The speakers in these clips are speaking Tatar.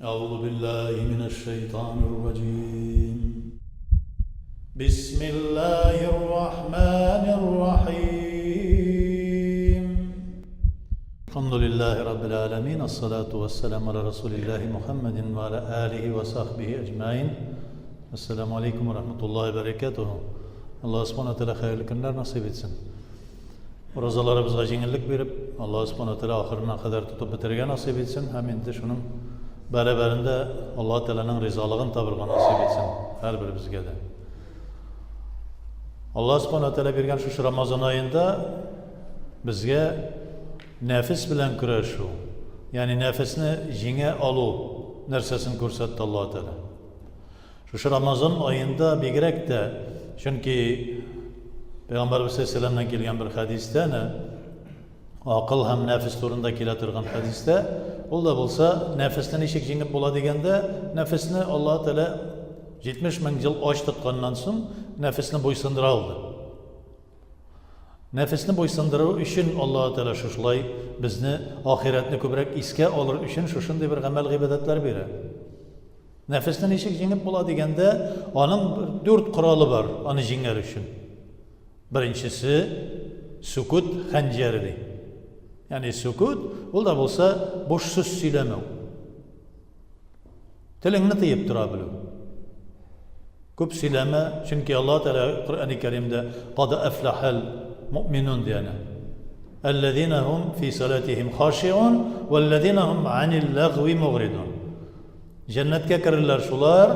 أعوذ بالله من الشيطان الرجيم بسم الله الرحمن الرحيم الحمد لله رب العالمين الصلاة والسلام على رسول الله محمد وعلى آله وصحبه أجمعين السلام عليكم ورحمة الله وبركاته الله سبحانه وتعالى خير көннәр насыйп итсен. Уразаларыбызга җиңеллек биреп, Аллаһ Субхана Тәгалә ахырына кадәр тотып бетерергә насыйп итсен һәм инде шуның бәрабәрендә Аллаһ Тәгаләнең ризалыгын табырга насыйп итсен һәрберебезгә дә. Аллаһ Субхана Тәгалә биргән шушы Рамазан аенда безгә нәфес белән көрәшү, ягъни нәфесне җиңә алу нәрсәсен күрсәтте Аллаһ Тәгалә. Шушы Рамазан аенда бигрәк тә, чөнки Пәйгамбәрбез саллаллаһу килгән бер хәдистә, акыл һәм нәфес турында килә торган хәдистә, ул да булса, нәфесне ничек җиңеп була дигәндә, нәфесне Аллаһ Тәгалә 70 мең ел ач тотканнан соң нәфесне буйсындыра алды. Нәфесне буйсындыру өчен Аллаһ Тәгалә шушылай безне ахирәтне күбрәк искә алыр өчен шушындый бер гамәл-гыйбадәтләр бирә. Нәфесне ничек җиңеп була дигәндә, аның дүрт коралы бар, аны җиңәр өчен. Беренчесе сүкүт хәнҗәре ди. Ягъни сүкүт, ул да булса буш сүз сөйләмәү. Телеңне тыеп тора белү. Күп сөйләмә, чөнки Аллаһ Тәгалә Коръәни Кәримдә кад әфләхәл муъминун дигән. Әлләзина һум фи салатихим хашиун, вәлләзина һум анил ләгви мугридун. Җәннәткә керерләр шулар,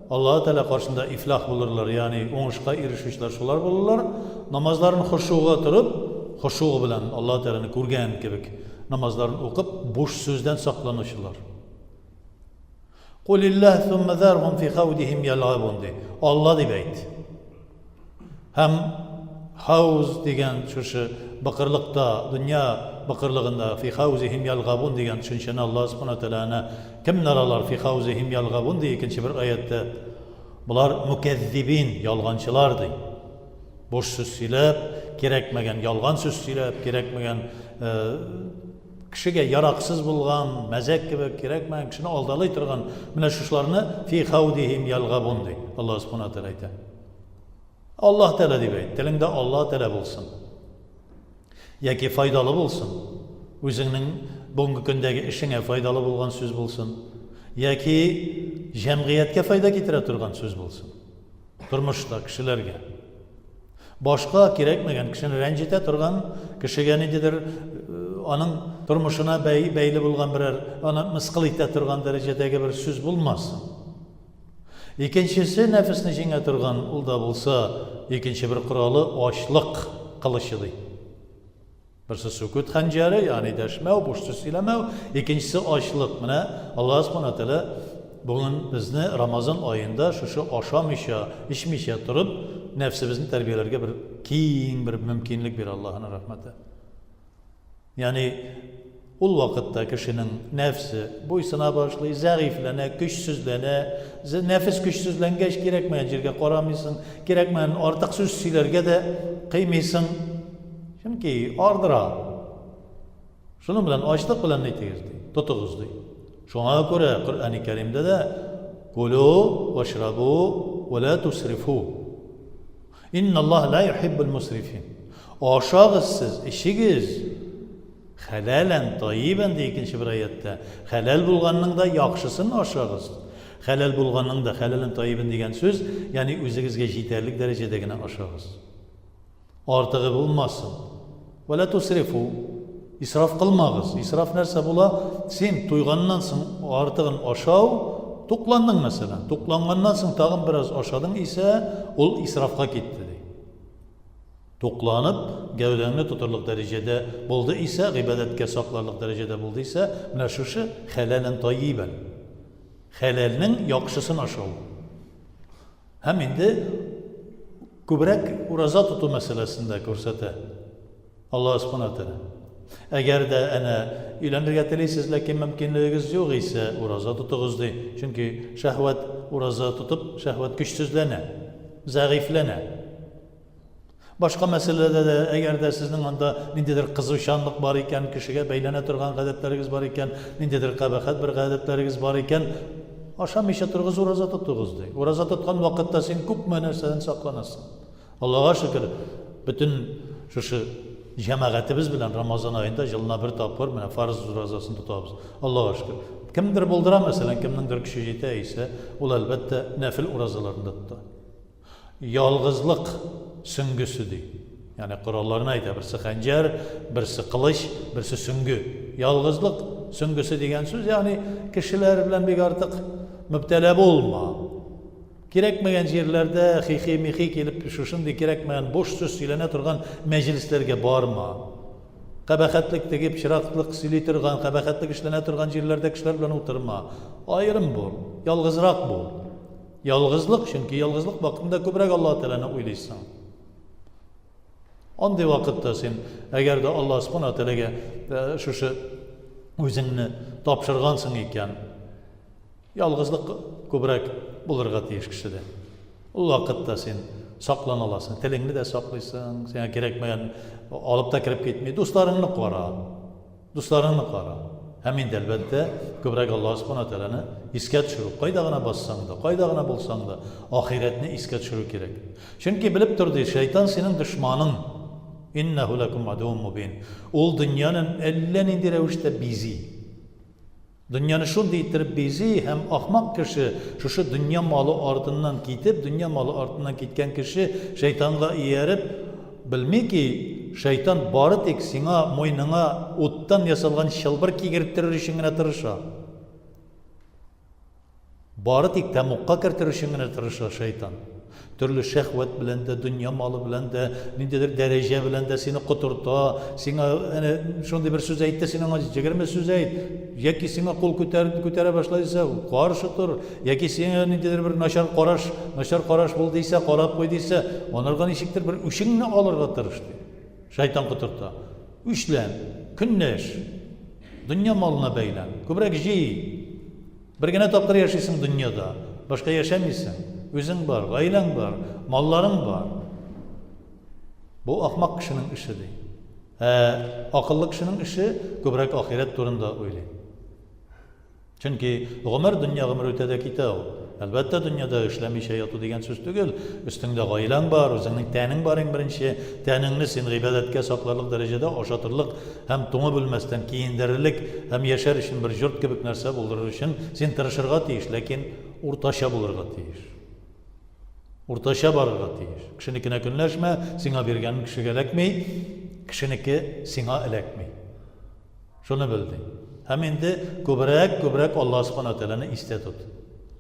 Аллаһ Тәгалә каршында ифлах булырлар, ягъни уңышка ирешүчеләр шулар булырлар. Намазларын хошуга торып, хошуг белән Аллаһ Тәгаләне күргән кебек намазларын укып, буш сүздән сакланучылар. Кулиллаһ сумма зархум фи хаудихим ялгабун ди. Алла дип әйт. Һәм хауз дигән шушы быкырлыкта, дөнья быкырлыгында фи хаузихим ялгабун дигән төшенчәне Аллаһ субхана тәгаләне кемнәр алар фи хаузихим ялгабун ди икенче бер аятта. Болар мукәззибин, ялганчылар ди. Буш сүз сөйләп, кирәкмәгән ялган сүз сөйләп, кирәкмәгән э, кешегә яраксыз булган, мәзәк кебек кирәкмәгән кешене алдалый торган менә шушыларны фи хаудихим ялгабун ди. Аллаһ субхана тәгалә әйтә. Аллаһ Тәгалә дип әйт, телеңдә Аллаһ Тәгалә булсын. Яки файдалы булсын. Үзеңнең бүгенге көндәге эшеңә файдалы булган сүз булсын. Яки җәмгыятькә файда китерә торган сүз булсын. Тормышта кешеләргә. Башка кирәкмәгән кешене рәнҗетә торган кешегә ниндидер э, аның тормышына бәйле булган берәр, аны мыскыл итә торган дәрәҗәдәге бер сүз булмасын. Икенчесе нәфесне җиңә торган, ул да булса, икенче бер коралы ачлык кылычы ди. Берсе сүкүт хәнҗәре, ягъни дәшмәү, буш сүз сөйләмәү, икенчесе ачлык. Менә Аллаһ Субхана Тәгалә бүген безне Рамазан аенда шушы ашамыйча, эчмичә торып, нәфсебезне тәрбияләргә бер киң бер мөмкинлек бирә Аллаһының рәхмәте. Ягъни ул вакытта кешенең нәфсе буйсына башлый, зәгыйфьләнә, көчсезләнә. Нәфес көчсезләнгәч, кирәкмәгән җиргә карамыйсың, кирәкмәгән артык сүз сөйләргә дә кыймыйсың. Чөнки ардыра. Шуның белән ачлык белән әйтегез ди, тотыгыз ди. Шуңа күрә Коръәни Кәримдә дә кулу вашрабу ва ла тусрифу. Инналлаһ ла юхиббул мусрифин. Ашагыз сез, эчегез. Хәләлән таибән ди икенче бер аятта. Хәләл булганның да яхшысын ашагыз. Хәләл булганның да хәләлән таибән дигән сүз, ягъни үзегезгә җитәрлек дәрәҗәдә генә ашагыз. Артыгы булмасын. Вә лә тусрифу. Исраф кылмагыз. Исраф нәрсә була? Син туйганнан соң артыгын ашау, тукландың мәсәлән. Тукланганнан соң тагын бераз ашадың исә, ул исрафка китте ди. Тукланып, гәүдәңне тотырлык дәрәҗәдә булды исә, гыйбадәткә сакларлык дәрәҗәдә булды исә, менә шушы хәләлән тайибән. Хәләлнең яхшысын ашау. Һәм инде күбрәк ураза тоту мәсьәләсен дә күрсәтә. Аллаһ Субхана Тәгалә. Әгәр дә әнә өйләнергә телисез, ләкин мөмкинлегегез юк исә, ураза тотыгыз ди. Чөнки шәһвәт ураза тотып, шәһвәт көчсезләнә, зәгыйфьләнә. Башка мәсьәләдә дә, әгәр дә сезнең анда ниндидер кызучанлык бар икән, кешегә бәйләнә торган гадәтләрегез бар икән, ниндидер кабахәт бер гадәтләрегез бар икән, ашамыйча торыгыз, ураза тотыгыз, ди. Ураза тоткан вакытта син күпме нәрсәдән сакланасың. Аллага шөкер, бөтен шушы җәмәгатебез белән Рамазан аенда елына бер тапкыр менә фарыз уразасын тотабыз. Аллага шөкер. Кемдер булдыра, мәсәлән, кемнеңдер көче җитә исә, ул әлбәттә нәфел уразаларын да тота. Ялгызлык сөңгесе ди. Ягъни коралларны әйтә, берсе хәнҗәр, берсе кылыч, берсе сөңге. Ялгызлык сөңгесе дигән сүз, ягъни кешеләр белән бик артык мөбтәлә булма. Кирәкмәгән җирләрдә хихи-михи килеп шушындый кирәкмәгән буш сүз сөйләнә торган мәҗлесләргә барма. Кабахәтлек теге пычраклык сөйли торган, кабахәтлек эшләнә торган җирләрдә кешеләр белән утырма. Аерым бул, ялгызрак бул. Ялгызлык, чөнки ялгызлык вакытында күбрәк Аллаһ Тәгаләне уйлыйсың. Андый вакытта син, әгәр дә Аллаһ Субхана Тәгаләгә э, шушы үзеңне тапшыргансың икән, ялгызлык күбрәк булырга тиеш кешедә. Ул вакытта син саклана аласың, телеңне дә саклыйсың, сиңа кирәкмәгән алып та кереп китми. Дусларыңны кара. Дусларыңны кара. Һәм инде, әлбәттә, күбрәк Аллаһ Субхана Тәгаләне искә төшерү. Кайда гына бассаң да, кайда гына булсаң да, ахирәтне искә төшерү кирәк. Чөнки белеп тор, ди, шайтан синең дошманың. Иннәһу ләкум адуун мубин. Ул дөньяны әллә нинди рәвештә бизи. Дөньяны шундый иттереп бизи һәм ахмак кеше шушы дөнья малы артыннан китеп, дөнья малы артыннан киткән кеше шәйтанга ияреп, белми ки, шәйтан бары тик сиңа муеныңа уттан ясалган чылбыр кигерттерер өчен генә тырыша. Бары тик тәмугка кертер өчен генә тырыша шайтан. Төрле шәһвәт белән дә, дөнья малы белән дә, ниндидер дәрәҗә белән дә сине котырта, сиңа әнә шундый бер сүз әйтте, син аңа 20 сүз әйт, яки сиңа кул күтәр, күтәрә башлый дисә, каршы тор, яки сиңа ниндидер бер начар караш, начар караш бул дисә, карап куй дисә, анарга ничектер бер үчеңне алырга тырыш ди. Шайтан котырта. Үчлән, көнләш. Дөнья малына бәйлән, күбрәк җый. Бер генә тапкыр яшисең дөньяда, башка яшәмисең. Үзең бар, гаиләң бар, малларың бар. Бу ахмак кешенең эше ди. Ә акыллы кешенең эше күбрәк ахирәт турында уйлый. Чөнки гомер дөнья гомер үтә дә китә ул. Әлбәттә, дөньяда эшләмичә яту дигән сүз түгел. Өстеңдә гаиләң бар, үзеңнең тәнең бар иң беренче. Тәнеңне син гыйбадәткә сакларлык дәрәҗәдә ашатырлык һәм туңып үлмәстән киендерерлек һәм яшәр өчен бер җорт кебек нәрсә булдырыр өчен син тырышырга тиеш, ләкин уртача булырга тиеш. Уртача барырга тиеш. Кешенекенә көнләшмә, сиңа биргән кешегә эләкми, кешенеке сиңа эләкми. Шуны бел ди. Һәм инде күбрәк, күбрәк Аллаһ Субхана Тәгаләне истә тот.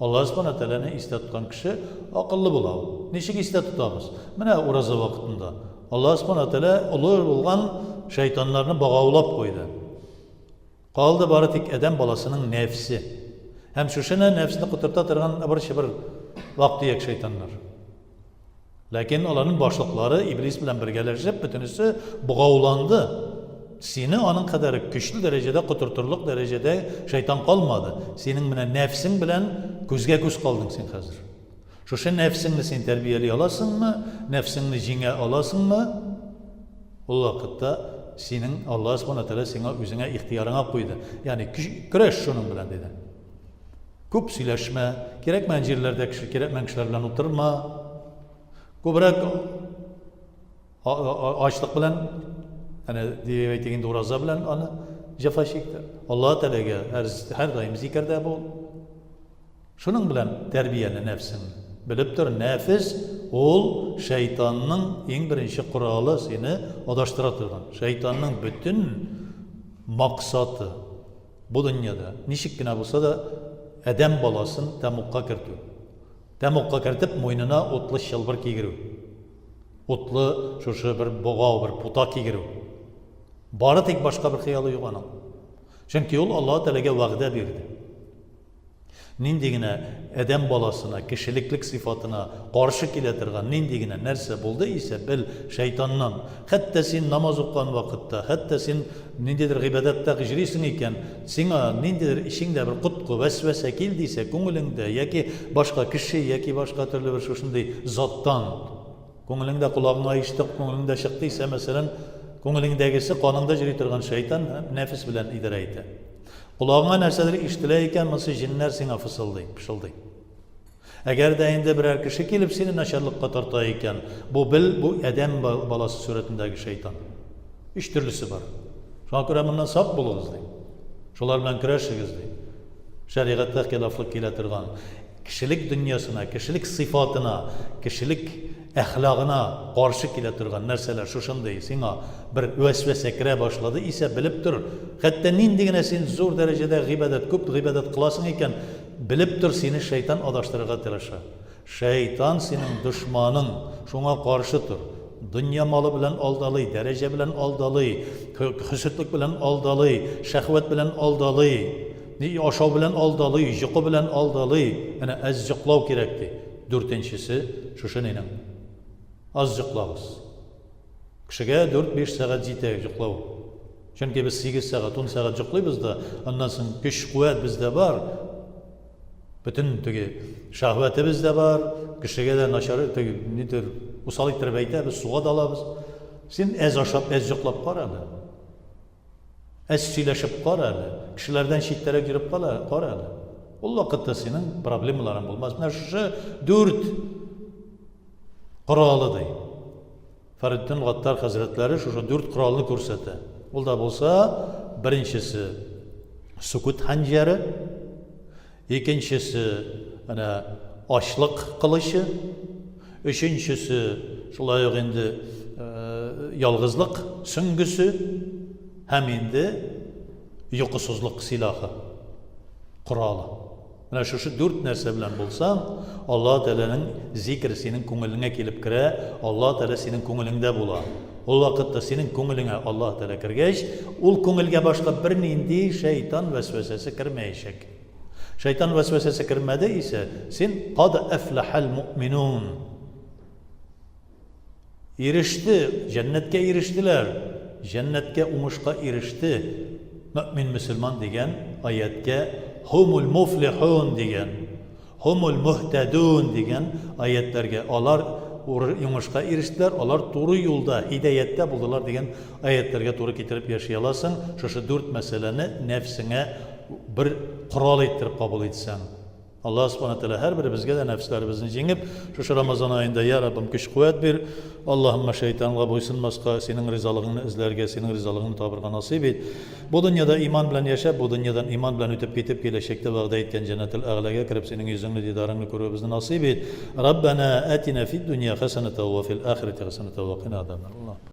Аллаһ Субхана Тәгаләне истә тоткан кеше акыллы була ул. Ничек истә тотабыз? Менә ураза вакытында Аллаһ Субхана Тәгалә олы булган шайтаннарны богаулап куйды. Калды бары тик адәм баласының нәфсе. Һәм шушыны нәфсне котырта торган ыбыр-чыбыр вак-төяк шайтаннар. Ләкин аларның башлыклары Иблис белән бергәләшеп, бөтенесе богауланды. Сине аның кадәр көчле дәрәҗәдә котыртырлык дәрәҗәдә шайтан калмады. Синең менә нәфсең белән күзгә күз калдың син хәзер. Шушы нәфсеңне син тәрбияли аласыңмы, нәфсеңне җиңә аласыңмы? Ул вакытта синең Аллаһ Субхана Тәгалә сиңа үзеңә ихтыярыңа куйды. Ягъни көрәш шуның белән диде. Күп сөйләшмә, кирәкмәгән җирләрдә кеше, кирәкмәгән кешеләр белән утырма. Күбрәк ачлык белән, әнә дип әйтик инде ураза белән аны җәфа чиктер. Аллаһ Тәгаләгә һәр, һәрдаим зикердә бул. Шуның белән тәрбияле нәфсеңне. Белеп тор, нәфес ул шайтанның иң беренче коралы, сине адаштыра торган. Шайтанның бөтен максаты бу дөньяда ничек кенә булса да адәм баласын тәмугка кертү. Тәмугка кертеп, муенына утлы чылбыр кигерү. Утлы шушы бер богау, бер пута кигерү. Бары тик башка бер хыялы юк аның. Чөнки ул Аллаһ Тәгаләгә вәгъдә бирде. Нинди генә адәм баласына, кешелеклек сыйфатына каршы килә торган нинди генә нәрсә булды исә, бел, шәйтаннан. Хәтта син намаз укыган вакытта, хәтта син ниндидер гыйбадәттә җөрисең икән, сиңа ниндидер эчеңдә бер коткы, вәсвәсә килде исә, күңелеңдә яки башка кеше, яки башка төрле бер шушындый заттан. Күңелеңдә колагыңа ишетеп, күңелеңдә чыкты исә, мәсәлән, күңелеңдәгесе каныңда йөри торган шайтан нәфес белән идарә итә. Колагыңа нәрсәдер ишетелә икән, монысы җеннәр сиңа фысылдый, пышылдый. Әгәр дә инде берәр кеше килеп сине начарлыкка тарта икән, бу бел, бу адәм баласы сурәтендәге шайтан. Өч төрлесе бар. Шуңа күрә моннан сак булыгыз, ди. Шулар белән көрәшегез, ди. Шәригатькә хилафлык килә торган кешелек дөньясына, кешелек сыйфатына, кешелек әхлагына каршы килә торган нәрсәләр шушындый сиңа бер вәсвәсә керә башлады исә, белеп тор, хәтта нинди генә син зур дәрәҗәдә гыйбадәт, күп гыйбадәт кыласың икән, белеп тор, сине шайтан адаштырырга тырыша. Шайтан синең дошманың, шуңа каршы тор. Дөнья малы белән алдалый, дәрәҗә белән алдалый, хөсетлек белән алдалый, шәһвәт белән алдалый, ашау белән алдалый, йокы белән алдалый. Әнә әз йоклау кирәк ди. Дүртенчесе шушы нинең. Аз йоклагыз. Кешегә 4-5 сәгать җитә йоклау. Чөнки без 8 сәгать, 10 сәгать йоклыйбыз да, аннан соң көч-куәт бездә бар. Бөтен теге шәһвәтебез дә бар, кешегә дә начар, теге нидер усал иттереп әйтәбез, суга далабыз. Син әз ашап, әз йоклап кара әле. Әз сөйләшеп кара әле. Кешеләрдән читтәрәк йөреп кара, кара әле. Ул вакытта синең проблемаларың булмас. Менә шушы дүрт коралы ди. Фәриддин Гаттар хәзрәтләре шушы дүрт коралны күрсәтә. Ул да булса, беренчесе сукут хәнҗәре, икенчесе әнә ачлык кылычы, өченчесе шулай ук инде ялгызлык сөңгесе һәм инде йокысызлык силахы, коралы. Менә шушы дүрт нәрсә белән булсаң, Аллаһ Тәгаләнең зикре синең күңелеңә килеп керә, Аллаһ Тәгалә синең күңелеңдә була. Ул вакытта синең күңелеңә Аллаһ Тәгалә кергәч, ул күңелгә башка бернинди шәйтан вәсвәсәсе кермәячәк. Шәйтан вәсвәсәсе кермәде исә, син кад әфләхәл муъминун. Иреште, җәннәткә ирештеләр, җәннәткә уңышка иреште мөэмин мөселман дигән аятькә һумул муфлихун дигән, һумул муһтәдүн дигән аятьләргә алар уңышка ирештеләр, алар туры юлда, һидәяттә булдылар дигән аятьләргә туры китереп яши аласың, шушы дүрт мәсьәләне нәфсеңә бер корал иттереп кабул итсәң. Аллаһ Субхана Тәгалә һәрберебезгә дә нәфесләребезне җиңеп, шушы Рамазан аенда, я Раббым, көч-куәт бир. Аллаһымма шәйтанга буйсынмаска, Синең ризалыгыңны эзләргә, Синең ризалыгыңны табырга насыйп ит. Бу дөньяда иман белән яшәп, бу дөньядан иман белән үтеп китеп, киләчәктә вәгъдә иткән Җәннәтел Әгъләгә кереп, Синең йөзеңне, дидарыңны күрүебезне насыйп ит. Раббәнә атина фид дөнья хәсәнәтә ва фил ахирәти хәсәнәтә ва кина азабән нар.